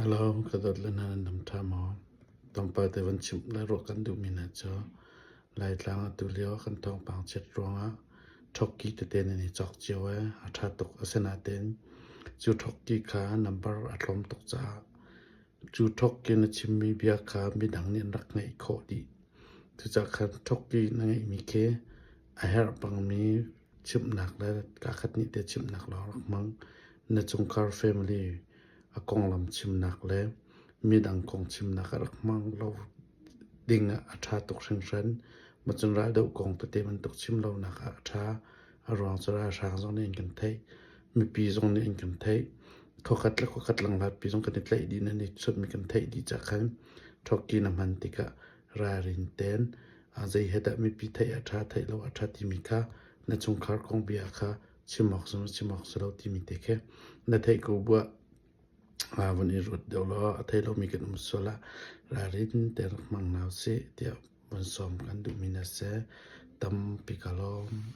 Hello, ka dawt le hna nan dam ṭha maw? Tlawmpal te van chimh le ruah kan duhmi hna cu Laitlang atu lio kan thawngpang chiat ruangah ṭhawkki tete nan i cawk cio ee, a ṭha tuk. Asinain cu ṭhawkki kha number a tlawm tuk caah cu ṭhawkki na chimmi bia kha midang nih an rak ngaih khawh dih. Cucaah khan ṭhawkki na ngeihmi khi a herh bangmi chimhnak le kakhat nih te chimhnak lawng rak hmang. Na chungkhar family a konglam chimnak le midang kong chimnak ah rak hmang lo ding ah a ṭha tuk hringhran. Macun raldoh kong tete bantuk chim lonak ah a ṭha. A ruang cu ralhrang zong nih an kan theih. Mipi zong nih an kan theih. Khuakhat le khuakhat langhlatpi zong kan i tlaih dih nan i chawnh kan theih dih cah khan ṭhawkki na hman tikah ralrin tein zei he dah mipi theih a ṭha theih lo a ṭha timi kha na chungkhar kong bia kha chim awk si chim awk si lo timi te khi na theih ko buah vun i ruat deuh law a thei lomi kan um sual ah ralrin te rak hmang hna usih tiah vun sawm kan duhmi na si. Tampi ka lawm.